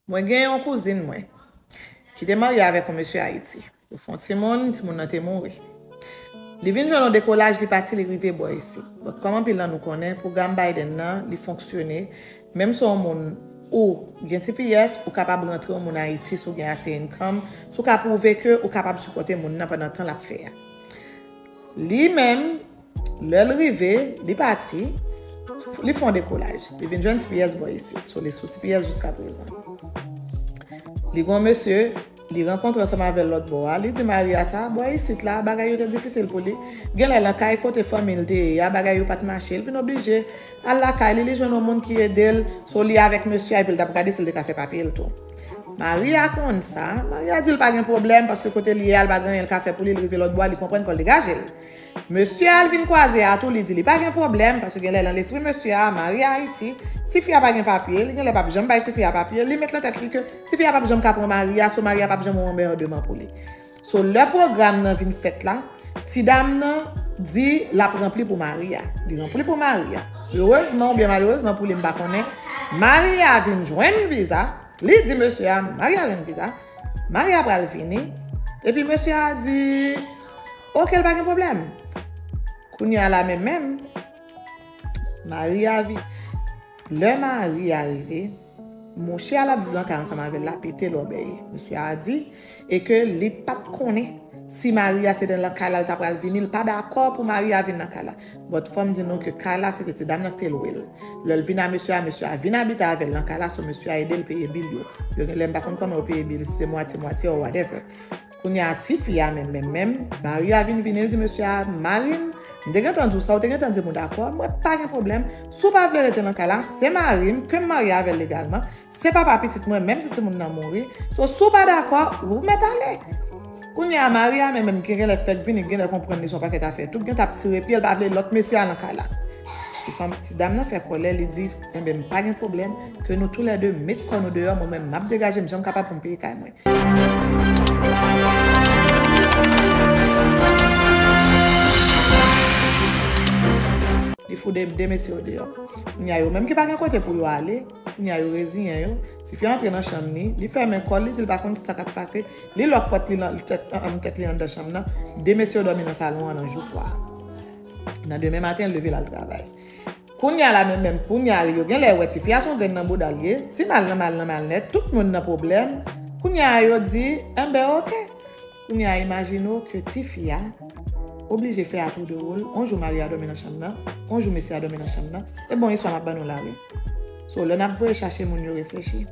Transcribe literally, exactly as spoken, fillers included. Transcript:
Mwen gen yon kouzin mwen ki te marye avèk yon mesye Ayiti. Yo fè yon timoun, timoun nan te mouri. Li vin jwenn yon dekolaj, li pati, li rive bò isit. But kòm anpil nan nou konnen, pwogram Biden nan, li fonksyone. Menm si w yon moun ou gen T P S, ou kapab rantre yon moun Ayiti si w gen ase income, si w ka pwouve ke ou kapab sipòte moun nan pandan tan l ap fè a. Li menm, lè l rive, li pati, li fè yon dekolaj. Li vin jwenn T P S bò isit. So, li sou T P S jiska prezan. Li gen yon mesye, li rankontre ansanm avè l lòt bò a. Li di Maria sa, bò isit la, bagay yo te difisil pou li. Genlè lan kay kote fanmi l te ye a, bagay yo pa t mache. Li vin oblije al lakay li, li jwenn yon moun ki ede l. So, li avèk mesye a, epi l t ap gade si l te ka fè papye l tou. Maria konn sa. Maria di l pa gen pwoblèm, paske kote l ye a, l pa gen anyen l ka fè pou li, li rive lòt bò a, li konprann fò l degaje l. Mesye a, l vin kwaze a tou, li di li pa gen pwoblèm, paske genlè lan lespri mesye a, Maria Ayiti, tifi a pa gen papye, li genlè p ap janm bay tifi a papye, li met lan tèt li ke tifi a p ap janm ka pran Maria, so Maria p ap janm yon anmèdeman pou li. So, lè pwogram nan vin fèt la, ti dam nan di l ap ranpli pou Maria. Li ranpli pou Maria. Erezman oubyen malerezman pou li, m pa konnen, Maria vin jwenn viza. Li di mesye a, Maria jwenn viza. Maria pral vini. Epi mesye a di, oke, l pa gen pwoblèm. Kounye a la menm menm, Maria vi-, lè Maria rive, monchè a l ap viv lan kay ansanm avè l la pete lòbèy. Mesye a di, e ke li pa t konnen si Maria se te lan kay la l ta pral vini, li pa dakò pou Maria vin nan kay la. But fò m di nou ke kay la se te ti dam nan ki te lwe l. Lè l vin a mesye a, mesye a vin abite avè l lan kay la, so mesye a ede l peye bil yo. Yo genlè, m pa konn kòman yo peye bil, si se mwatye mwatye or whatever. Kounye a, tifi a menm, menm, menm, Maria vin vini, l di mesye a, mari m, m te gentan di w sa, ou te gentan di m ou dakò, mwen pa gen pwoblèm. Si w pa vle rete nan kay la, se mari m, ke m marye avè l legalman, se papa pitit mwen, menm si timoun nan mouri. So, si w pa dakò, ou mèt ale. Kounye a, Maria menm, menm, ki genlè fèk vini, genlè konprann li se yon pakèt afè. Tout gen t ap tire pye, l pa vle lòt mesye a lan kay la. Ti fanm, ti dam nan fè kòlè, li di, enben, m pa gen pwoblèm, ke nou toulède met kò nou deyò, mwen menm, m ap degaje m jan m kapab pou m peye kay mwen. Li fout de, de mesye yo deyò. Kounye a yo menm ki pa gen kote pou yo ale, kounye a yo reziyen yo. Tifi a antre nan chanm li, li fèmen kò l, li di l pa konn sa k ap pase. Li lòk pòt li nan tèt, an, an, tèt li anndan chanm nan. De mesye yo dòmi nan salon an nan jou swa a. Nan demen maten, l leve l al travay. Kounye a la menm menm, kounye a yo genlè wè tifi a se yon grenn nan bouda l ye, ti mal nan mal nan mal nèt, tout moun nan pwoblèm. Kounye a yo di, enben oke. Kounye a imajine w ke tifi a oblije fè a tou de wòl, on jou mari a dòmi nan chanm nan, on jou mesye a dòmi nan chanm nan, e bon istwa m ap ban nou la wi. So lè n ap voye chache moun yo reflechi.